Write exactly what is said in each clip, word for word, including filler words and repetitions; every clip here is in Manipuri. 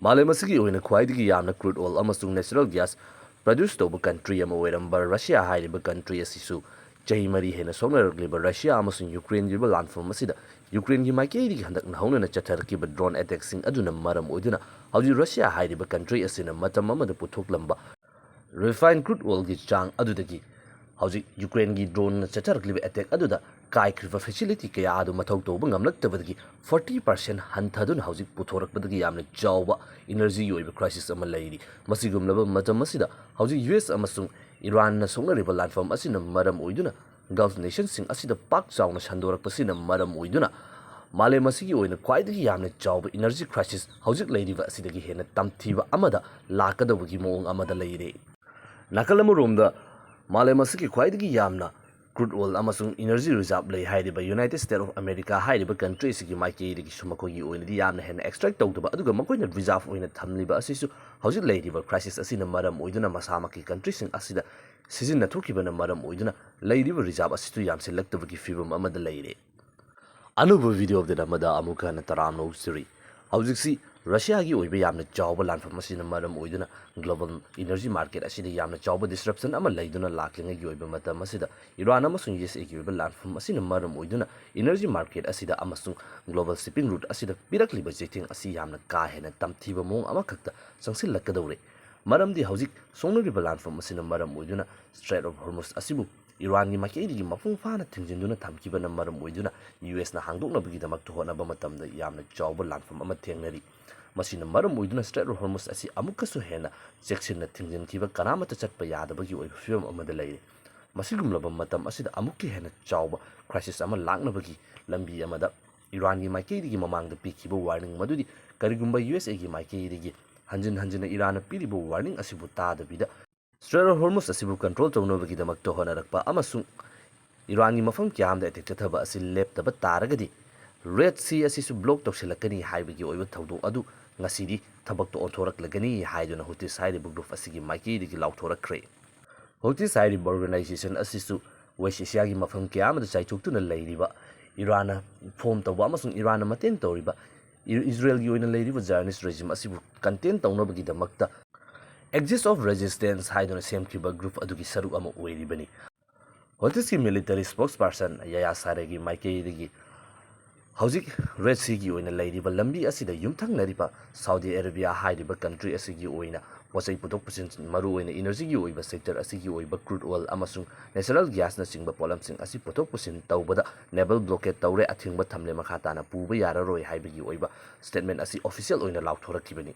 ꯃꯥꯂꯦꯝ ꯑꯁꯤꯒꯤ ꯑꯣꯏꯅ ꯈ꯭ꯋꯥꯏꯗꯒꯤ ꯌꯥꯝꯅ crude oil ꯑꯃꯁꯨꯡ natural gas produce ꯇꯧꯕ country ꯑꯃ ꯑꯣꯏꯔꯝꯕ ꯔꯁꯤꯌꯥ ꯍꯥꯏꯔꯤꯕ country ꯑꯁꯤꯁꯨ ꯆꯍꯤ ꯃꯔꯤ ꯍꯦꯟꯅ ꯁꯣꯛꯅꯔꯛꯂꯤꯕ ꯔꯁꯤꯌꯥ ꯑꯃꯁꯨꯡ ꯌꯨꯀ꯭ꯔꯦꯟꯒꯤ ꯑꯣꯏꯕ ꯂꯥꯟꯐꯝ ꯑꯁꯤꯗ ꯌꯨꯀ꯭ꯔꯦꯟꯒꯤ ꯃꯥꯏꯀꯩꯗꯒꯤ ꯍꯟꯗꯛ ꯅꯧꯍꯧꯅꯅ ꯆꯠꯊꯔꯛꯈꯤꯕ drone attackꯁꯤꯡ ꯑꯗꯨꯅ ꯃꯔꯝ ꯑꯣꯏꯗꯨꯅ ꯍꯧꯖꯤꯛ ꯔꯁꯤꯌꯥ ꯍꯥꯏꯔꯤꯕ country ꯑꯁꯤꯅ ꯃꯇꯝ ꯑꯃꯗ ꯄꯨꯊꯣꯛꯂꯝꯕ refined crude oilꯒꯤ ꯆꯥꯡ ꯑꯗꯨꯗꯒꯤ ꯍꯧꯖꯤꯛ ꯌꯨꯀ꯭ꯔꯦꯟꯒꯤ droneꯅ ꯆꯠꯊꯔꯛꯂꯤꯕ attack ꯑꯗꯨꯗ ꯀꯥꯏꯈ꯭ꯔꯤꯕ facility ꯀꯌꯥ ꯑꯗꯨ ꯃꯊꯧ ꯇꯧꯕ ꯉꯝꯂꯛꯇꯕꯗꯒꯤ forty percent ꯍꯟꯊꯗꯨꯅ ꯍꯧꯖꯤꯛ ꯄꯨꯊꯣꯔꯛꯄꯗꯒꯤ ꯌꯥꯝꯅ ꯆꯥꯎꯕ energyꯒꯤ ꯑꯣꯏꯕ crisis ꯑꯃ ꯂꯩꯔꯤ꯫ ꯃꯁꯤꯒꯨꯝꯂꯕ ꯃꯇꯝ ꯑꯁꯤꯗ ꯍꯧꯖꯤꯛ U S ꯑꯃꯁꯨꯡ ꯏꯔꯥꯟꯅ ꯁꯣꯛꯅꯔꯤꯕ ꯂꯥꯟꯐꯝ ꯑꯁꯤꯅ ꯃꯔꯝ ꯑꯣꯏꯗꯨꯅ Gulf nationꯁꯤꯡ ꯑꯁꯤꯗ ꯄꯥꯛ ꯆꯥꯎꯅ ꯁꯟꯗꯣꯔꯛꯄꯁꯤꯅ ꯃꯔꯝ ꯑꯣꯏꯗꯨꯅ ꯃꯥꯂꯦꯝ ꯑꯁꯤꯒꯤ ꯑꯣꯏꯅ ꯈ꯭ꯋꯥꯏꯗꯒꯤ ꯌꯥꯝꯅ ꯆꯥꯎꯕ energy crisis ꯍꯧꯖꯤꯛ ꯂꯩꯔꯤꯕ ꯑꯁꯤꯗꯒꯤ ꯍꯦꯟꯅ ꯇꯝꯊꯤꯕ ꯑꯃꯗ ꯂꯥꯛꯀꯗꯧꯕꯒꯤ ꯃꯑꯣꯡ ꯑꯃꯗ ꯂꯩꯔꯦ꯫ ꯅꯥꯀꯜ ꯑꯃꯔꯣꯝꯗ ꯃꯥꯂꯦꯝ ꯑꯁꯤꯒꯤ ꯈ꯭ꯋꯥꯏꯗꯒꯤ ꯌꯥꯝꯅ crude oil ꯑꯃꯁꯨꯡ energy reserve ꯂꯩ ꯍꯥꯏꯔꯤꯕ United States of America ꯍꯥꯏꯔꯤꯕ country ꯑꯁꯤꯒꯤ ꯃꯥꯏꯀꯩꯗꯒꯤꯁꯨ ꯃꯈꯣꯏꯒꯤ ꯑꯣꯏꯅꯗꯤ ꯌꯥꯝꯅ ꯍꯦꯟꯅ extract ꯇꯧꯗꯕ, ꯑꯗꯨꯒ ꯃꯈꯣꯏꯅ reserve ꯑꯣꯏꯅ ꯊꯝꯂꯤꯕ ꯑꯁꯤꯁꯨ ꯍꯧꯖꯤꯛ ꯂꯩꯔꯤꯕ crisis ꯑꯁꯤꯅ ꯃꯔꯝ ꯑꯣꯏꯗꯨꯅ ꯃꯁꯥꯃꯛꯀꯤ countryꯁꯤꯡ ꯑꯁꯤꯗ ꯁꯤꯖꯤꯟꯅꯊꯣꯛꯈꯤꯕꯅ ꯃꯔꯝ ꯑꯣꯏꯗꯨꯅ ꯂꯩꯔꯤꯕ reserve ꯑꯁꯤꯁꯨ ꯌꯥꯝꯁꯤꯜꯂꯛꯇꯕꯒꯤ ꯐꯤꯕꯝ ꯑꯃꯗ ꯂꯩꯔꯦ꯫ ꯑꯅꯧꯕ video update ꯑꯃꯗ ꯑꯃꯨꯛ ꯍꯟꯅ ꯇꯔꯥꯝꯅ ꯑꯣꯛꯆꯔꯤ꯫ ꯍꯧꯖꯤꯛꯁꯤ ꯔꯁꯤꯌꯥꯒꯤ ꯑꯣꯏꯕ ꯌꯥꯝꯅ ꯆꯥꯎꯕ ꯂꯥꯟꯐꯝ ꯑꯁꯤꯅ ꯃꯔꯝ ꯑꯣꯏꯗꯨꯅ global energy market ꯑꯁꯤꯗ ꯌꯥꯝꯅ ꯆꯥꯎꯕ disruption ꯑꯃ ꯂꯩꯗꯨꯅ ꯂꯥꯛꯂꯤꯉꯩꯒꯤ ꯑꯣꯏꯕ ꯃꯇꯝ ꯑꯁꯤꯗ ꯏꯔꯥꯟ ꯑꯃꯁꯨꯡ U S Aꯒꯤ ꯑꯣꯏꯕ ꯂꯥꯟꯐꯝ ꯑꯁꯤꯅ ꯃꯔꯝ ꯑꯣꯏꯗꯨꯅ energy market ꯑꯁꯤꯗ ꯑꯃꯁꯨꯡ global shipping route ꯑꯁꯤꯗ ꯄꯤꯔꯛꯂꯤꯕ ꯆꯩꯊꯦꯡ ꯑꯁꯤ ꯌꯥꯝꯅ ꯀꯥ ꯍꯦꯟꯅ ꯇꯝꯊꯤꯕ ꯃꯑꯣꯡ ꯑꯃꯈꯛꯇ ꯆꯪꯁꯤꯜꯂꯛꯀꯗꯧꯔꯦ꯫ ꯃꯔꯝꯗꯤ ꯍꯧꯖꯤꯛ ꯁꯣꯛꯅꯔꯤꯕ ꯂꯥꯟꯐꯝ ꯑꯁꯤꯅ ꯃꯔꯝ ꯑꯣꯏꯗꯨꯅ Strait of Hormuz ꯑꯁꯤꯕꯨ ꯏꯔꯥꯟꯒꯤ ꯃꯥꯏꯀꯩꯗꯒꯤ ꯃꯄꯨꯡ ꯐꯥꯅ ꯊꯤꯡꯖꯤꯟꯗꯨꯅ ꯊꯝꯈꯤꯕꯅ ꯃꯔꯝ ꯑꯣꯏꯗꯨꯅ U S ꯅ ꯍꯥꯡꯗꯣꯛꯅꯕꯒꯤꯗꯃꯛꯇ ꯍꯣꯠꯅꯕ ꯃꯇꯝꯗ ꯌꯥꯝꯅ ꯆꯥꯎꯕ ꯂꯥꯟꯐꯝ ꯑꯃ ꯊꯦꯡꯅꯔꯤ꯫ ꯃꯁꯤꯅ ꯃꯔꯝ ꯑꯣꯏꯗꯨꯅ Strait of Hormuz ꯑꯁꯤ ꯑꯃꯨꯛꯀꯁꯨ ꯍꯦꯟꯅ ꯆꯦꯛꯁꯤꯟꯅ ꯊꯤꯡꯖꯤꯟꯈꯤꯕ ꯀꯅꯥꯃꯠꯇ ꯆꯠꯄ ꯌꯥꯗꯕꯒꯤ ꯑꯣꯏꯕ ꯐꯤꯕꯝ ꯑꯃꯗ ꯂꯩꯔꯤ꯫ ꯃꯁꯤꯒꯨꯝꯂꯕ ꯃꯇꯝ ꯑꯁꯤꯗ ꯑꯃꯨꯛꯀ ꯍꯦꯟꯅ ꯆꯥꯎꯕ crisis ꯑꯃ ꯂꯥꯛꯅꯕꯒꯤ ꯂꯝꯕꯤ ꯑꯃꯗ ꯏꯔꯥꯟꯒꯤ ꯃꯥꯏꯀꯩꯗꯒꯤ ꯃꯃꯥꯡꯗ ꯄꯤꯈꯤꯕ warning ꯃꯗꯨꯗꯤ ꯀꯔꯤꯒꯨꯝꯕ U S Aꯒꯤ ꯃꯥꯏꯀꯩꯗꯒꯤ ꯍꯟꯖꯤꯟ ꯍꯟꯖꯤꯟꯅ ꯏꯔꯥꯟꯅ ꯄꯤꯔꯤꯕ warning ꯑꯁꯤꯕꯨ ꯇꯥꯗꯕꯤꯗ Strait of Hormuz ꯑꯁꯤꯕꯨ control ꯇꯧꯅꯕꯒꯤꯗꯃꯛꯇ ꯍꯣꯠꯅꯔꯛꯄ ꯑꯃꯁꯨꯡ ꯏꯔꯥꯟꯒꯤ ꯃꯐꯝ ꯀꯌꯥ ꯑꯃꯗ attack ꯆꯠꯊꯕ ꯑꯁꯤ ꯂꯦꯞꯇꯕ ꯇꯥꯔꯒꯗꯤ Red Sea ꯑꯁꯤꯁꯨ block ꯇꯧꯁꯤꯜꯂꯛꯀꯅꯤ ꯍꯥꯏꯕꯒꯤ ꯑꯣꯏꯕ ꯊꯧꯗꯣꯛ ꯑꯗꯨ ꯉꯁꯤꯗꯤ ꯊꯕꯛꯇ ꯑꯣꯟꯊꯣꯔꯛꯂꯒꯅꯤ ꯍꯥꯏꯗꯨꯅ Houthis ꯍꯥꯏꯔꯤꯕ group ꯑꯁꯤꯒꯤ ꯃꯥꯏꯀꯩꯗꯒꯤ ꯂꯥꯎꯊꯣꯔꯛꯈ꯭ꯔꯦ꯫ Houthis ꯍꯥꯏꯔꯤꯕ organization ꯑꯁꯤꯁꯨ West Asiaꯒꯤ ꯃꯐꯝ ꯀꯌꯥ ꯑꯃꯗ ꯆꯥꯏꯊꯣꯛꯇꯨꯅ ꯂꯩꯔꯤꯕ ꯏꯔꯥꯟꯅ form ꯇꯧꯕ ꯑꯃꯁꯨꯡ ꯏꯔꯥꯟꯅ ꯃꯇꯦꯡ ꯇꯧꯔꯤꯕ ꯏ-, ꯏꯖꯔꯦꯜꯒꯤ ꯑꯣꯏꯅ ꯂꯩꯔꯤꯕ Zionist regime ꯑꯁꯤꯕꯨ contain ꯇꯧꯅꯕꯒꯤꯗꯃꯛꯇ Axis of Resistance ꯍꯥꯏꯗꯨꯅ ꯁꯦꯝꯈꯤꯕ group ꯑꯗꯨꯒꯤ ꯁꯔꯨꯛ ꯑꯃ ꯑꯣꯏꯔꯤꯕꯅꯤ꯫ ꯍꯨꯇꯤꯁꯀꯤ military spokesperson ꯌꯥꯌꯥ ꯁꯥꯔꯦꯒꯤ ꯃꯥꯏꯀꯩꯗꯒꯤ ꯍꯧꯖꯤꯛ Red Seaꯒꯤ ꯑꯣꯏꯅ ꯂꯩꯔꯤꯕ ꯂꯝꯕꯤ ꯑꯁꯤꯗ ꯌꯨꯝꯊꯪꯅꯔꯤꯕ Saudi Arabia ꯍꯥꯏꯔꯤꯕ country ꯑꯁꯤꯒꯤ ꯑꯣꯏꯅ ꯄꯣꯠ ꯆꯩ ꯄꯨꯊꯣꯛ ꯄꯨꯁꯤꯟ, ꯃꯔꯨꯑꯣꯏꯅ energyꯒꯤ ꯑꯣꯏꯕ sector ꯑꯁꯤꯒꯤ ꯑꯣꯏꯕ crude oil ꯑꯃꯁꯨꯡ natural gasꯅꯆꯤꯡꯕ ꯄꯣꯠꯂꯝꯁꯤꯡ ꯑꯁꯤ ꯄꯨꯊꯣꯛ ꯄꯨꯁꯤꯟ ꯇꯧꯕꯗ naval blockade ꯇꯧꯔꯦ, ꯑꯊꯤꯡꯕ ꯊꯝꯂꯦ, ꯃꯈꯥ ꯇꯥꯅ ꯄꯨꯕ ꯌꯥꯔꯔꯣꯏ ꯍꯥꯏꯕꯒꯤ ꯑꯣꯏꯕ statement ꯑꯁꯤ official ꯑꯣꯏꯅ ꯂꯥꯎꯊꯣꯔꯛꯈꯤꯕꯅꯤ꯫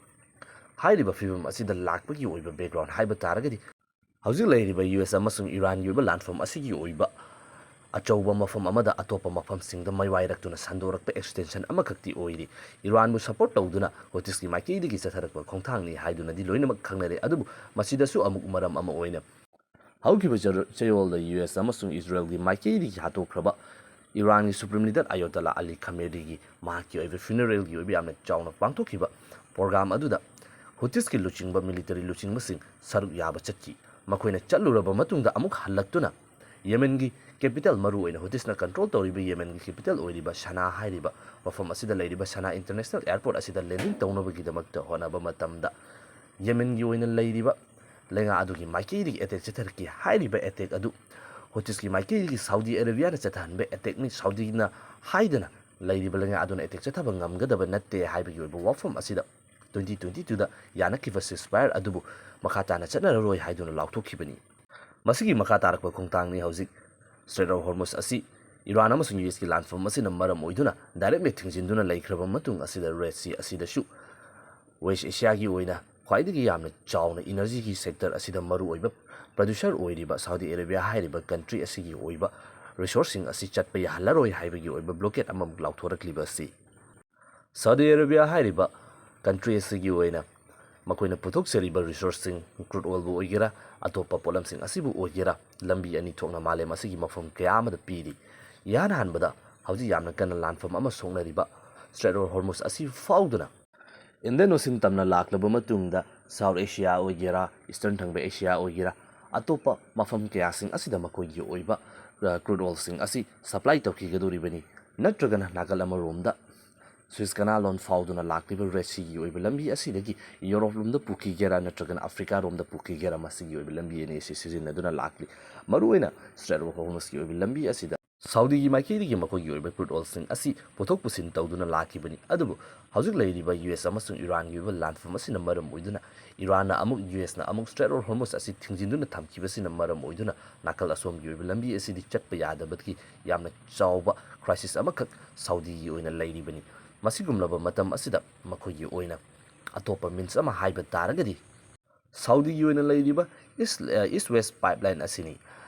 ꯍꯥꯏꯔꯤꯕ ꯐꯤꯕꯝ ꯑꯁꯤꯗ ꯂꯥꯛꯄꯒꯤ ꯑꯣꯏꯕ background ꯍꯥꯏꯕ ꯇꯥꯔꯒꯗꯤ, ꯍꯧꯖꯤꯛ ꯂꯩꯔꯤꯕ ꯌꯨ ꯑꯦꯁ ꯑꯃꯁꯨꯡ ꯏꯔꯥꯟꯒꯤ ꯑꯣꯏꯕ ꯂꯥꯟꯐꯝ ꯑꯁꯤꯒꯤ ꯑꯣꯏꯕ ꯑꯆꯧꯕ ꯃꯐꯝ ꯑꯃꯗ ꯑꯇꯣꯞꯄ ꯃꯐꯝꯁꯤꯡꯗ ꯃꯥꯏꯋꯥꯏꯔꯛꯇꯨꯅ ꯁꯟꯗꯣꯔꯛꯄ extension ꯑꯃꯈꯛꯇꯤ ꯑꯣꯏꯔꯤ꯫ ꯏꯔꯥꯟꯕꯨ support ꯇꯧꯗꯨꯅ ꯍꯨꯇꯤꯁꯀꯤ ꯃꯥꯏꯀꯩꯗꯒꯤ ꯆꯠꯊꯔꯛꯄ ꯈꯣꯡꯊꯥꯡꯅꯤ ꯍꯥꯏꯗꯨꯅꯗꯤ ꯂꯣꯏꯅꯃꯛ ꯈꯪꯅꯔꯦ, ꯑꯗꯨꯕꯨ ꯃꯁꯤꯗꯁꯨ ꯑꯃꯨꯛ ꯃꯔꯝ ꯑꯃ ꯑꯣꯏꯅ ꯍꯧꯈꯤꯕ ꯆꯔ-, ꯆꯌꯣꯜꯗ ꯌꯨ ꯑꯦꯁ ꯑꯃꯁꯨꯡ ꯏꯖꯔꯦꯜꯒꯤ ꯃꯥꯏꯀꯩꯗꯒꯤ ꯍꯥꯠꯇꯣꯛꯈ꯭ꯔꯕ ꯏꯔꯥꯟꯒꯤ Supreme Leader Ayatollah Ali Khameneiꯒꯤ ꯃꯍꯥꯛꯀꯤ ꯑꯣꯏꯕ funeralꯒꯤ ꯑꯣꯏꯕ ꯌꯥꯝꯅ ꯆꯥꯎꯅ ꯄꯥꯡꯊꯣꯛꯈꯤꯕ program ꯑꯗꯨꯗ ꯍꯨꯇꯤꯁꯀꯤ ꯂꯨꯆꯤꯡꯕ military ꯂꯨꯆꯤꯡꯕꯁꯤꯡ ꯁꯔꯨꯛ ꯌꯥꯕ ꯆꯠꯈꯤ꯫ ꯃꯈꯣꯏꯅ ꯆꯠꯂꯨꯔꯕ ꯃꯇꯨꯡꯗ ꯑꯃꯨꯛ ꯍꯜꯂꯛꯇꯨꯅ ꯌꯦꯃꯦꯟꯒꯤ capital, ꯃꯔꯨꯑꯣꯏꯅ ꯍꯨꯇꯤꯁꯅ control ꯇꯧꯔꯤꯕ ꯌꯦꯃꯦꯟꯒꯤ capital ꯑꯣꯏꯔꯤꯕ ꯁꯅꯥ ꯍꯥꯏꯔꯤꯕ ꯃꯐꯝ ꯑꯁꯤꯗ ꯂꯩꯔꯤꯕ ꯁꯅꯥ international airport ꯑꯁꯤꯗ landing ꯇꯧꯅꯕꯒꯤꯗꯃꯛꯇ ꯍꯣꯠꯅꯕ ꯃꯇꯝꯗ ꯌꯦꯃꯦꯟꯒꯤ ꯑꯣꯏꯅ ꯂꯩꯔꯤꯕ ꯂꯩꯉꯥꯛ ꯑꯗꯨꯒꯤ ꯃꯥꯏꯀꯩꯗꯒꯤ attack ꯆꯠꯊꯔꯛꯈꯤ꯫ ꯍꯥꯏꯔꯤꯕ attack ꯑꯗꯨ ꯍꯨꯇꯤꯁꯀꯤ ꯃꯥꯏꯀꯩꯗꯒꯤ Saudi Arabiaꯅ ꯆꯠꯊꯍꯟꯕ attackꯅꯤ, Saudiꯅ ꯍꯥꯏꯗꯅ ꯂꯩꯔꯤꯕ ꯂꯩꯉꯥꯛ ꯑꯗꯨꯅ attack ꯆꯠꯊꯕ ꯉꯝꯒꯗꯕ ꯅꯠꯇꯦ ꯍꯥꯏꯕꯒꯤ ꯑꯣꯏꯕ ꯋꯥꯐꯝ ꯑꯁꯤꯗ twenty twenty twoꯗ ꯌꯥꯅꯈꯤꯕ ceasefire ꯑꯗꯨꯕꯨ ꯃꯈꯥ ꯇꯥꯅ ꯆꯠꯅꯔꯔꯣꯏ ꯍꯥꯏꯗꯨꯅ ꯂꯥꯎꯊꯣꯛꯈꯤꯕꯅꯤ꯫ ꯃꯁꯤꯒꯤ ꯃꯈꯥ ꯇꯥꯔꯛꯄ ꯈꯣꯡꯊꯥꯡꯅꯤ ꯍꯧꯖꯤꯛ Strait of Hormuz ꯑꯁꯤ ꯏꯔꯥꯟ ꯑꯃꯁꯨꯡ ꯌꯨ ꯑꯦꯁꯀꯤ ꯂꯥꯟꯐꯝ ꯑꯁꯤꯅ ꯃꯔꯝ ꯑꯣꯏꯗꯨꯅ directly ꯊꯤꯡꯖꯤꯟꯗꯨꯅ ꯂꯩꯈ꯭ꯔꯕ ꯃꯇꯨꯡ ꯑꯁꯤꯗ Red Sea ꯑꯁꯤꯗꯁꯨ West Asiaꯒꯤ ꯑꯣꯏꯅ ꯈ꯭ꯋꯥꯏꯗꯒꯤ ꯌꯥꯝꯅ ꯆꯥꯎꯅ energyꯒꯤ sector ꯑꯁꯤꯗ ꯃꯔꯨꯑꯣꯏꯕ producer ꯑꯣꯏꯔꯤꯕ Saudi Arabia ꯍꯥꯏꯔꯤꯕ country ꯑꯁꯤꯒꯤ ꯑꯣꯏꯕ resourceꯁꯤꯡ ꯑꯁꯤ ꯆꯠꯄ ꯌꯥꯍꯜꯂꯔꯣꯏ ꯍꯥꯏꯕꯒꯤ ꯑꯣꯏꯕ blockade ꯑꯃꯃꯨꯛ ꯂꯥꯎꯊꯣꯔꯛꯂꯤꯕ ꯑꯁꯤ Saudi Arabia ꯍꯥꯏꯔꯤꯕ country ꯑꯁꯤꯒꯤ ꯑꯣꯏꯅ ꯃꯈꯣꯏꯅ ꯄꯨꯊꯣꯛꯆꯔꯤꯕ resourceꯁꯤꯡ, crude oilꯕꯨ ꯑꯣꯏꯒꯦꯔꯥ, ꯑꯇꯣꯞꯄ ꯄꯣꯠꯂꯝꯁꯤꯡ ꯑꯁꯤꯕꯨ ꯑꯣꯏꯒꯦꯔꯥ, ꯂꯝꯕꯤ ꯑꯅꯤ ꯊꯣꯛꯅ ꯃꯥꯂꯦꯝ ꯑꯁꯤꯒꯤ ꯃꯐꯝ ꯀꯌꯥ ꯑꯃꯗ ꯄꯤꯔꯤ꯫ ꯏꯍꯥꯟ ꯍꯥꯟꯕꯗ ꯍꯧꯖꯤꯛ ꯌꯥꯝꯅ ꯀꯟꯅ ꯂꯥꯟꯐꯝ ꯑꯃ ꯁꯣꯛꯅꯔꯤꯕ Strait of Hormuz ꯑꯁꯤ ꯐꯥꯎꯗꯨꯅ Indian Ocean ꯇꯝꯅ ꯂꯥꯛꯂꯕ ꯃꯇꯨꯡꯗ South Asia ꯑꯣꯏꯒꯦꯔꯥ, Eastern ꯊꯪꯕ Asia ꯑꯣꯏꯒꯦꯔꯥ, ꯑꯇꯣꯞꯄ ꯃꯐꯝ ꯀꯌꯥꯁꯤꯡ ꯑꯁꯤꯗ ꯃꯈꯣꯏꯒꯤ ꯑꯣꯏꯕ, ꯑ, crude oilꯁꯤꯡ ꯑꯁꯤ supply ꯇꯧꯈꯤꯒꯗꯧꯔꯤꯕꯅꯤ꯫ ꯅꯠꯇ꯭ꯔꯒꯅ ꯅꯥꯀꯜ ꯑꯃꯔꯣꯝꯗ ꯁ꯭ꯋꯤꯁ ꯀꯅꯥꯜ ꯂꯣꯟ ꯐꯥꯎꯗꯨꯅ ꯂꯥꯛꯂꯤꯕ ꯔꯦꯗ ꯁꯤꯒꯤ ꯑꯣꯏꯕ ꯂꯝꯕꯤ ꯑꯁꯤꯗꯒꯤ ꯌꯨꯔꯣꯞ ꯂꯣꯝꯗ ꯄꯨꯈꯤꯒꯦꯔꯥ ꯅꯠꯇ꯭ꯔꯒꯅ ꯑꯐ꯭ꯔꯤꯀꯥ ꯔꯣꯝꯗ ꯄꯨꯈꯤꯒꯦꯔꯥ, ꯃꯁꯤꯒꯤ ꯑꯣꯏꯕ ꯂꯝꯕꯤ ꯑꯅꯤ ꯑꯁꯤ ꯁꯤꯖꯤꯟꯅꯗꯨꯅ ꯂꯥꯛꯂꯤ꯫ ꯃꯔꯨꯑꯣꯏꯅ ꯁ꯭ꯇ꯭ꯔꯦꯠ ꯑꯣꯐ ꯍꯣꯔꯃꯨꯖꯀꯤ ꯑꯣꯏꯕ ꯂꯝꯕꯤ ꯑꯁꯤꯗ ꯁꯥꯎꯗꯤꯒꯤ ꯃꯥꯏꯀꯩꯗꯒꯤ ꯃꯈꯣꯏꯒꯤ ꯑꯣꯏꯕ ꯀ꯭ꯔꯨꯗ ꯑꯣꯏꯜꯁꯤꯡ ꯑꯁꯤ ꯄꯨꯊꯣꯛ ꯄꯨꯁꯤꯟ ꯇꯧꯗꯨꯅ ꯂꯥꯛꯈꯤꯕꯅꯤ꯫ ꯑꯗꯨꯕꯨ ꯍꯧꯖꯤꯛ ꯂꯩꯔꯤꯕ ꯌꯨ ꯑꯦꯁ ꯑꯃꯁꯨꯡ ꯏꯔꯥꯟꯒꯤ ꯑꯣꯏꯕ ꯂꯥꯟꯐꯝ ꯑꯁꯤꯅ ꯃꯔꯝ ꯑꯣꯏꯗꯨꯅ ꯏꯔꯥꯟꯅ ꯑꯃꯨꯛ ꯌꯨ ꯑꯦꯁꯅ ꯑꯃꯨꯛ ꯁ꯭ꯇ꯭ꯔꯦꯠ ꯑꯣꯐ ꯍꯣꯔꯃꯨꯖ ꯑꯁꯤ ꯊꯤꯡꯖꯤꯟꯗꯨꯅ ꯊꯝꯈꯤꯕꯁꯤꯅ ꯃꯔꯝ ꯑꯣꯏꯗꯨꯅ ꯅꯥꯀꯜ ꯑꯁꯣꯝꯒꯤ ꯑꯣꯏꯕ ꯂꯝꯕꯤ ꯑꯁꯤꯗꯤ ꯆꯠꯄ ꯌꯥꯗꯕꯒꯤ ꯌꯥꯝꯅ ꯆꯥꯎꯕ ꯀ꯭ꯔꯥꯏꯁꯤꯁ ꯑꯃꯈꯛ ꯁꯥꯎꯗꯤꯒꯤ ꯑꯣꯏꯅ ꯂꯩꯔꯤꯕꯅꯤ꯫ ꯃꯁꯤꯒꯨꯝꯂꯕ ꯃꯇꯝ ꯑꯁꯤꯗ ꯃꯈꯣꯏꯒꯤ ꯑꯣꯏꯅ ꯑꯇꯣꯞꯄ ꯃꯤꯟꯁ ꯑꯃ ꯍꯥꯏꯕ ꯇꯥꯔꯒꯗꯤ ꯁꯥꯎꯗꯤꯒꯤ ꯑꯣꯏꯅ ꯂꯩꯔꯤꯕ ꯏꯁ, ꯏꯁ ꯋꯦꯁ ꯄꯥꯏꯞꯂꯥꯏꯟ ꯑꯁꯤꯅꯤ꯫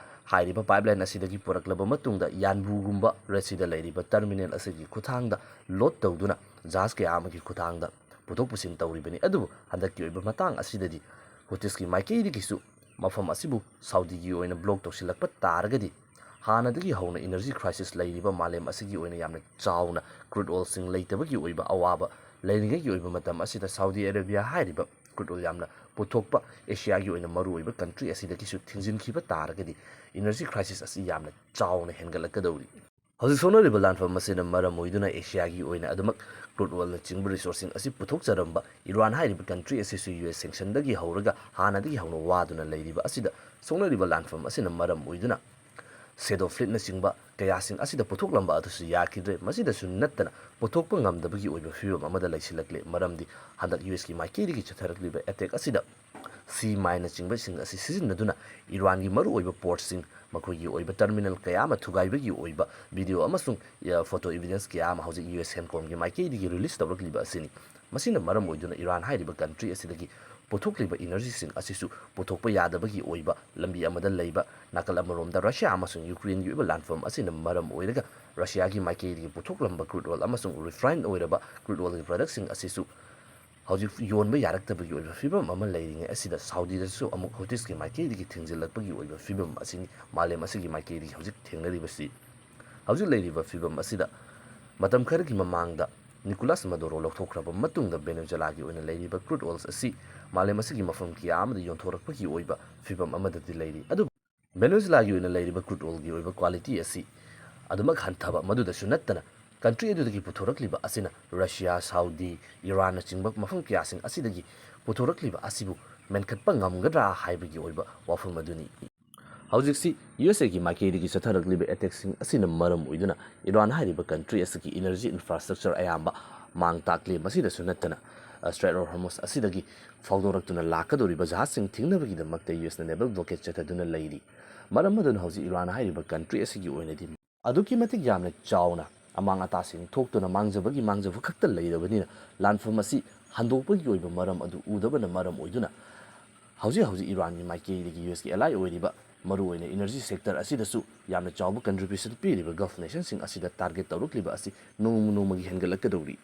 ꯍꯥꯏꯔꯤꯕ ꯄꯥꯏꯞꯂꯥꯏꯟ ꯑꯁꯤꯗꯒꯤ ꯄꯨꯔꯛꯂꯕ ꯃꯇꯨꯡꯗ ꯌꯥꯟꯕꯨꯒꯨꯝꯕ ꯔꯦꯗ ꯁꯤꯗ ꯂꯩꯔꯤꯕ ꯇꯔꯃꯤꯅꯦꯜ ꯑꯁꯤꯒꯤ ꯈꯨꯊꯥꯡꯗ ꯂꯣꯗ ꯇꯧꯗꯨꯅ ꯖꯍꯥꯖ ꯀꯌꯥ ꯑꯃꯒꯤ ꯈꯨꯊꯥꯡꯗ ꯄꯨꯊꯣꯛ ꯄꯨꯁꯤꯟ ꯇꯧꯔꯤꯕꯅꯤ꯫ ꯑꯗꯨꯕꯨ ꯍꯟꯗꯛꯀꯤ ꯑꯣꯏꯕ ꯃꯇꯥꯡ ꯑꯁꯤꯗꯗꯤ ꯍꯨꯇꯤꯁꯀꯤ ꯃꯥꯏꯀꯩꯗꯒꯤꯁꯨ ꯃꯐꯝ ꯑꯁꯤꯕꯨ ꯁꯥꯎꯗꯤꯒꯤ ꯑꯣꯏꯅ ꯕ꯭ꯂꯣꯛ ꯇꯧꯁꯤꯜꯂꯛꯄ ꯇꯥꯔꯒꯗꯤ ꯍꯥꯟꯅꯗꯒꯤ ꯍꯧꯅ ꯏꯅꯔꯖꯤ ꯀ꯭ꯔꯥꯏꯁꯤꯁ ꯂꯩꯔꯤꯕ ꯃꯥꯂꯦꯝ ꯑꯁꯤꯒꯤ ꯑꯣꯏꯅ ꯌꯥꯝꯅ ꯆꯥꯎꯅ ꯀ꯭ꯔꯨꯗ ꯑꯣꯏꯜꯁꯤꯡ ꯂꯩꯇꯕꯒꯤ ꯑꯣꯏꯕ ꯑꯋꯥꯕ ꯂꯩꯔꯤꯉꯩꯒꯤ ꯑꯣꯏꯕ ꯃꯇꯝ ꯑꯁꯤꯗ ꯁꯥꯎꯗꯤ ꯑꯔꯦꯕꯤꯌꯥ ꯍꯥꯏꯔꯤꯕ ꯀ꯭ꯔꯨꯗ ꯑꯣꯏꯜ ꯌꯥꯝꯅ ꯄꯨꯊꯣꯛꯄ ꯑꯦꯁꯤꯌꯥꯒꯤ ꯑꯣꯏꯅ ꯃꯔꯨꯑꯣꯏꯕ ꯀꯟꯇ꯭ꯔꯤ ꯑꯁꯤꯗꯒꯤꯁꯨ ꯊꯤꯡꯖꯤꯟꯈꯤꯕ ꯇꯥꯔꯒꯗꯤ ꯏꯅꯔꯖꯤ ꯀ꯭ꯔꯥꯏꯁꯤꯁ ꯑꯁꯤ ꯌꯥꯝꯅ ꯆꯥꯎꯅ ꯍꯦꯟꯒꯠꯂꯛꯀꯗꯧꯔꯤ꯫ ꯍꯧꯖꯤꯛ ꯁꯣꯛꯅꯔꯤꯕ ꯂꯥꯟꯐꯝ ꯑꯁꯤꯅ ꯃꯔꯝ ꯑꯣꯏꯗꯨꯅ ꯑꯦꯁꯤꯌꯥꯒꯤ ꯑꯣꯏꯅ ꯑꯗꯨꯃꯛ ꯀ꯭ꯔꯨꯗ ꯑꯣꯏꯜꯅꯆꯤꯡꯕ ꯔꯤꯁꯣꯔꯁꯁꯤꯡ ꯑꯁꯤ ꯄꯨꯊꯣꯛꯆꯔꯝꯕ ꯏꯔꯥꯟ ꯍꯥꯏꯔꯤꯕ ꯀꯟꯇ꯭ꯔꯤ ꯑꯁꯤꯁꯨ ꯌꯨ ꯑꯦꯁ ꯁꯦꯡꯁꯟꯗꯒꯤ ꯍꯧꯔꯒ ꯍꯥꯟꯅꯗꯒꯤ ꯍꯧꯅ ꯋꯥꯗꯨꯅ ꯂꯩꯔꯤꯕ ꯑꯁꯤꯗ ꯁꯣꯛꯅꯔꯤꯕ ꯂꯥꯟꯐꯝ ꯑꯁꯤꯅ ꯃꯔꯝ ꯑꯣꯏꯗꯨꯅ ꯁꯦꯗꯣ ꯐ꯭ꯂꯤꯠꯅꯆꯤꯡꯕ ꯀꯌꯥꯁꯤꯡ ꯑꯁꯤꯗ ꯄꯨꯊꯣꯛꯂꯝꯕ ꯑꯗꯨꯁꯨ ꯌꯥꯈꯤꯗ꯭ꯔꯦ꯫ ꯃꯁꯤꯗꯁꯨ ꯅꯠꯇꯅ ꯄꯨꯊꯣꯛꯄ ꯉꯝꯗꯕꯒꯤ ꯑꯣꯏꯕ ꯐꯤꯕꯝ ꯑꯃꯗ ꯂꯩꯁꯤꯜꯂꯛꯂꯦ꯫ ꯃꯔꯝꯗꯤ ꯍꯟꯗꯛ ꯌꯨ ꯑꯦꯁꯀꯤ ꯃꯥꯏꯀꯩꯗꯒꯤ ꯆꯠꯊꯔꯛꯂꯤꯕ ꯑꯦꯇꯦꯛ ꯑꯁꯤꯗ ꯁꯤ ꯃꯥꯏꯟꯅꯆꯤꯡꯕꯁꯤꯡ ꯑꯁꯤ ꯁꯤꯖꯤꯟꯅꯗꯨꯅ ꯏꯔꯥꯟꯒꯤ ꯃꯔꯨꯑꯣꯏꯕ ꯄꯣꯔꯠꯁꯤꯡ, ꯃꯈꯣꯏꯒꯤ ꯑꯣꯏꯕ ꯇꯔꯃꯤꯅꯦꯜ ꯀꯌꯥ ꯑꯃ ꯊꯨꯒꯥꯏꯕꯒꯤ ꯑꯣꯏꯕ ꯚꯤꯗꯤꯑꯣ ꯑꯃꯁꯨꯡ, ꯑ, ꯐꯣꯇꯣ ꯏꯚꯤꯗꯦꯟꯁ ꯀꯌꯥ ꯑꯃ ꯍꯧꯖꯤꯛ ꯌꯨ ꯑꯦꯁ ꯁꯦꯟꯀꯣꯝꯒꯤ ꯃꯥꯏꯀꯩꯗꯒꯤ ꯔꯤꯂꯤꯁ ꯇꯧꯔꯛꯂꯤꯕ ꯑꯁꯤꯅꯤ꯫ ꯃꯁꯤꯅ ꯃꯔꯝ ꯑꯣꯏꯗꯨꯅ ꯏꯔꯥꯟ ꯍꯥꯏꯔꯤꯕ ꯀꯟꯇ꯭ꯔꯤ ꯑꯁꯤꯗꯒꯤ ꯄꯨꯊꯣꯛꯂꯤꯕ ꯏꯅꯔꯖꯤꯁꯤꯡ ꯑꯁꯤꯁꯨ ꯄꯨꯊꯣꯛꯄ ꯌꯥꯗꯕꯒꯤ ꯑꯣꯏꯕ ꯂꯝꯕꯤ ꯑꯃꯗ ꯂꯩꯕ, ꯅꯥꯀꯜ ꯑꯃꯔꯣꯝꯗ ꯔꯁꯤꯌꯥ ꯑꯃꯁꯨꯡ ꯌꯨꯀ꯭ꯔꯦꯟꯒꯤ ꯑꯣꯏꯕ ꯂꯥꯟꯐꯝ ꯑꯁꯤꯅ ꯃꯔꯝ ꯑꯣꯏꯔꯒ ꯔꯁꯤꯌꯥꯒꯤ ꯃꯥꯏꯀꯩꯗꯒꯤ ꯄꯨꯊꯣꯛꯂꯝꯕ ꯀ꯭ꯔꯨꯗ ꯑꯣꯏꯜ ꯑꯃꯁꯨꯡ ꯔꯤꯐꯥꯏꯟ ꯑꯣꯏꯔꯕ ꯀ꯭ꯔꯨꯗ ꯑꯣꯏꯜꯒꯤ ꯄ꯭ꯔꯗꯛꯁꯤꯡ ꯑꯁꯤꯁꯨ ꯍꯧꯖꯤꯛ ꯌꯣꯟꯕ ꯌꯥꯔꯛꯇꯕꯒꯤ ꯑꯣꯏꯕ ꯐꯤꯕꯝ ꯑꯃ ꯂꯩꯔꯤꯉꯩ ꯑꯁꯤꯗ ꯁꯥꯎꯗꯤꯗꯁꯨ ꯑꯃꯨꯛ ꯍꯨꯇꯤꯁꯀꯤ ꯃꯥꯏꯀꯩꯗꯒꯤ ꯊꯤꯡꯖꯤꯜꯂꯛꯄꯒꯤ ꯑꯣꯏꯕ ꯐꯤꯕꯝ ꯑꯁꯤꯅꯤ ꯃꯥꯂꯦꯝ ꯑꯁꯤꯒꯤ ꯃꯥꯏꯀꯩꯗꯒꯤ ꯍꯧꯖꯤꯛ ꯊꯦꯡꯅꯔꯤꯕꯁꯤ꯫ ꯍꯧꯖꯤꯛ ꯂꯩꯔꯤꯕ ꯐꯤꯕꯝ ꯑꯁꯤꯗ ꯃꯇꯝ ꯈꯔꯒꯤ ꯃꯃꯥꯡꯗ ꯅꯤꯀꯣꯂꯥꯁ ꯃꯗꯨꯔꯣ ꯂꯧꯊꯣꯛꯈ꯭ꯔꯕ ꯃꯇꯨꯡꯗ ꯚꯦꯅꯦꯖꯨꯋꯦꯂꯥꯒꯤ ꯑꯣꯏꯅ ꯂꯩꯔꯤꯕ ꯀ꯭ꯔꯨꯗ ꯑꯣꯏꯜꯁ ꯑꯁꯤ ꯃꯥꯂꯦꯝ ꯑꯁꯤꯒꯤ ꯃꯐꯝ ꯀꯌꯥ ꯑꯃꯗ ꯌꯣꯟꯊꯣꯔꯛꯄꯒꯤ ꯑꯣꯏꯕ ꯐꯤꯕꯝ ꯑꯃꯗꯗꯤ ꯂꯩꯔꯤ꯫ ꯑꯗꯨꯕꯨ ꯚꯦꯅꯦꯖꯨꯋꯦꯂꯥꯒꯤ ꯑꯣꯏꯅ ꯂꯩꯔꯤꯕ ꯀ꯭ꯔꯨꯗ ꯑꯣꯏꯜꯒꯤ ꯑꯣꯏꯕ ꯀ꯭ꯋꯥꯂꯤꯇꯤ ꯑꯁꯤ ꯑꯗꯨꯃꯛ ꯍꯟꯊꯕ, ꯃꯗꯨꯗꯁꯨ ꯅꯠꯇꯅ ꯀꯟꯇ꯭ꯔꯤ ꯑꯗꯨꯗꯒꯤ ꯄꯨꯊꯣꯔꯛꯂꯤꯕ ꯑꯁꯤꯅ ꯔꯁꯤꯌꯥ, ꯁꯥꯎꯗꯤ, ꯏꯔꯥꯟꯅꯆꯤꯡꯕ ꯃꯐꯝ ꯀꯌꯥꯁꯤꯡ ꯑꯁꯤꯗꯒꯤ ꯄꯨꯊꯣꯔꯛꯂꯤꯕ ꯑꯁꯤꯕꯨ ꯃꯦꯟꯈꯠꯄ ꯉꯝꯒꯗ꯭ꯔꯥ ꯍꯥꯏꯕꯒꯤ ꯑꯣꯏꯕ ꯋꯥꯐꯝ ꯑꯗꯨꯅꯤ꯫ ꯍꯧꯖꯤꯛꯁꯤ ꯌꯨ ꯑꯦꯁ ꯑꯦꯒꯤ ꯃꯥꯏꯀꯩꯗꯒꯤ ꯆꯠꯊꯔꯛꯂꯤꯕ ꯑꯦꯇꯦꯛꯁꯤꯡ ꯑꯁꯤꯅ ꯃꯔꯝ ꯑꯣꯏꯗꯨꯅ ꯏꯔꯥꯟ ꯍꯥꯏꯔꯤꯕ ꯀꯟꯇ꯭ꯔꯤ ꯑꯁꯤꯒꯤ ꯏꯅꯔꯖꯤ ꯏꯟꯐ꯭ꯔꯥꯁ꯭ꯇ꯭ꯔꯛꯆꯔ ꯑꯌꯥꯝꯕ ꯃꯥꯡ ꯇꯥꯛꯂꯦ꯫ ꯃꯁꯤꯗꯁꯨ ꯅꯠꯇꯅ, ꯑ, ꯁ꯭ꯇ꯭ꯔꯦꯠ ꯑꯣꯐ ꯍꯣꯔꯃꯨꯁ ꯑꯁꯤꯗꯒꯤ ꯐꯥꯎꯗꯣꯔꯛꯇꯨꯅ ꯂꯥꯛꯀꯗꯧꯔꯤꯕ ꯖꯍꯥꯖꯁꯤꯡ ꯊꯤꯡꯅꯕꯒꯤꯗꯃꯛꯇ ꯌꯨ ꯑꯦꯁꯅ ꯅꯦꯚꯦꯜ ꯕ꯭ꯂꯣꯀꯦꯗ ꯆꯠꯊꯗꯨꯅ ꯂꯩꯔꯤ꯫ ꯃꯔꯝ ꯑꯗꯨꯅ ꯍꯧꯖꯤꯛ ꯏꯔꯥꯟ ꯍꯥꯏꯔꯤꯕ ꯀꯟꯇ꯭ꯔꯤ ꯑꯁꯤꯒꯤ ꯑꯣꯏꯅꯗꯤ ꯑꯗꯨꯛꯀꯤ ꯃꯇꯤꯛ ꯌꯥꯝꯅ ꯆꯥꯎꯅ ꯑꯃꯥꯡ ꯑꯇꯥꯁꯤꯡ ꯊꯣꯛꯇꯨꯅ ꯃꯥꯡꯖꯕꯒꯤ ꯃꯥꯡꯖꯕ ꯈꯛꯇ ꯂꯩꯔꯕꯅꯤꯅ, ꯂꯥꯟꯐꯝ ꯑꯁꯤ ꯍꯟꯗꯣꯛꯄꯒꯤ ꯑꯣꯏꯕ ꯃꯔꯝ ꯑꯗꯨ ꯎꯗꯕꯅ ꯃꯔꯝ ꯑꯣꯏꯗꯨꯅ ꯍꯧꯖꯤꯛ ꯍꯧꯖꯤꯛ ꯏꯔꯥꯟꯒꯤ ꯃꯥꯏꯀꯩꯗꯒꯤ ꯌꯨ ꯑꯦꯁꯀꯤ ꯑꯦꯂꯥꯏ ꯑꯣꯏꯔꯤꯕ ꯃꯔꯨꯑꯣꯏꯅ ꯏꯅꯔꯖꯤ ꯁꯦꯛꯇꯔ ꯑꯁꯤꯗꯁꯨ ꯌꯥꯝꯅ ꯆꯥꯎꯕ ꯀꯟꯇ꯭ꯔꯤꯕ꯭ꯌꯨꯁꯟ ꯄꯤꯔꯤꯕ ꯒꯜꯐ ꯅꯦꯁꯟꯁꯤꯡ ꯑꯁꯤꯗ ꯇꯥꯔꯒꯦꯠ ꯇꯧꯔꯛꯂꯤꯕ ꯑꯁꯤ ꯅꯣꯡꯃ ꯅꯣꯡꯃꯒꯤ ꯍꯦꯟꯒꯠꯂꯛꯀꯗꯧꯔꯤ꯫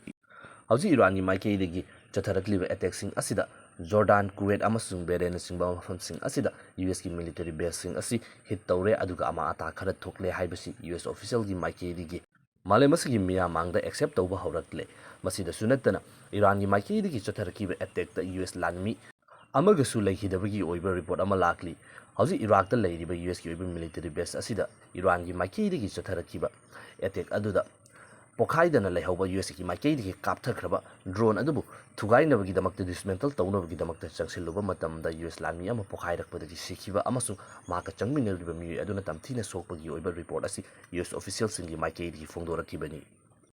ꯍꯧꯖꯤꯛ ꯏꯔꯥꯟꯒꯤ ꯃꯥꯏꯀꯩꯗꯒꯤ ꯆꯠꯊꯔꯛꯂꯤꯕ ꯑꯦꯇꯦꯛꯁꯤꯡ ꯑꯁꯤꯗ ꯖꯣꯔꯗꯥꯟ, ꯀꯨꯋꯦꯠ ꯑꯃꯁꯨꯡ ꯕꯦꯔꯦꯟꯅꯆꯤꯡꯕ ꯃꯐꯝꯁꯤꯡ ꯑꯁꯤꯗ ꯌꯨ ꯑꯦꯁꯀꯤ ꯃꯤꯂꯤꯇꯔꯤ ꯕꯦꯁꯁꯤꯡ ꯑꯁꯤ ꯍꯤꯠ ꯇꯧꯔꯦ, ꯑꯗꯨꯒ ꯑꯃꯥꯡ ꯑꯇꯥ ꯈꯔ ꯊꯣꯛꯂꯦ ꯍꯥꯏꯕꯁꯤ ꯌꯨ ꯑꯦꯁ ꯑꯣꯐꯤꯁꯤꯌꯦꯜꯒꯤ ꯃꯥꯏꯀꯩꯗꯒꯤ ꯃꯥꯂꯦꯝ ꯑꯁꯤꯒꯤ ꯃꯤꯌꯥꯝ ꯃꯥꯡꯗ ꯑꯦꯛꯁꯦꯞ ꯇꯧꯕ ꯍꯧꯔꯛꯂꯦ꯫ ꯃꯁꯤꯗꯁꯨ ꯅꯠꯇꯅ, ꯏꯔꯥꯟꯒꯤ ꯃꯥꯏꯀꯩꯗꯒꯤ ꯆꯠꯊꯔꯛꯈꯤꯕ ꯑꯦꯇꯦꯛꯇ ꯌꯨ ꯑꯦꯁ ꯂꯥꯟꯃꯤ ꯑꯃꯒꯁꯨ ꯂꯩꯈꯤꯗꯕꯒꯤ ꯑꯣꯏꯕ ꯔꯤꯄꯣꯔꯠ ꯑꯃ ꯂꯥꯛꯂꯤ꯫ ꯍꯧꯖꯤꯛ ꯏꯔꯥꯛꯇ ꯂꯩꯔꯤꯕ ꯌꯨ ꯑꯦꯁꯀꯤ ꯑꯣꯏꯕ ꯃꯤꯂꯤꯇꯔꯤ ꯕꯦꯁ ꯑꯁꯤꯗ ꯏꯔꯥꯟꯒꯤ ꯃꯥꯏꯀꯩꯗꯒꯤ ꯆꯠꯊꯔꯛꯈꯤꯕ ꯑꯦꯇꯦꯛ ꯑꯗꯨꯗ ꯄꯣꯈꯥꯏꯗꯅ ꯂꯩꯍꯧꯕ ꯌꯨ ꯑꯦꯁꯀꯤ ꯃꯥꯏꯀꯩꯗꯒꯤ ꯀꯥꯞꯊꯈ꯭ꯔꯕ ꯗ꯭ꯔꯣꯟ ꯑꯗꯨꯕꯨ ꯊꯨꯒꯥꯏꯅꯕꯒꯤꯗꯃꯛꯇ, ꯗꯤꯁꯃꯦꯟꯇꯜ ꯇꯧꯅꯕꯒꯤꯗꯃꯛꯇ ꯆꯪꯁꯤꯜꯂꯨꯕ ꯃꯇꯝꯗ ꯌꯨ ꯑꯦꯁ ꯂꯥꯟꯃꯤ ꯑꯃ ꯄꯣꯈꯥꯏꯔꯛꯄꯗꯒꯤ ꯁꯤꯈꯤꯕ ꯑꯃꯁꯨꯡ ꯃꯍꯥꯛꯀ ꯆꯪꯃꯤꯟꯅꯔꯤꯕ ꯃꯤꯑꯣꯏ ꯑꯗꯨꯅ ꯇꯝꯊꯤꯅ ꯁꯣꯛꯄꯒꯤ ꯑꯣꯏꯕ ꯔꯤꯄꯣꯔꯠ ꯑꯁꯤ ꯌꯨ ꯑꯦꯁ ꯑꯣꯐꯤꯁꯤꯌꯦꯜꯁꯤꯡꯒꯤ ꯃꯥꯏꯀꯩꯗꯒꯤ ꯐꯣꯡꯗꯣꯔꯛꯈꯤꯕꯅꯤ꯫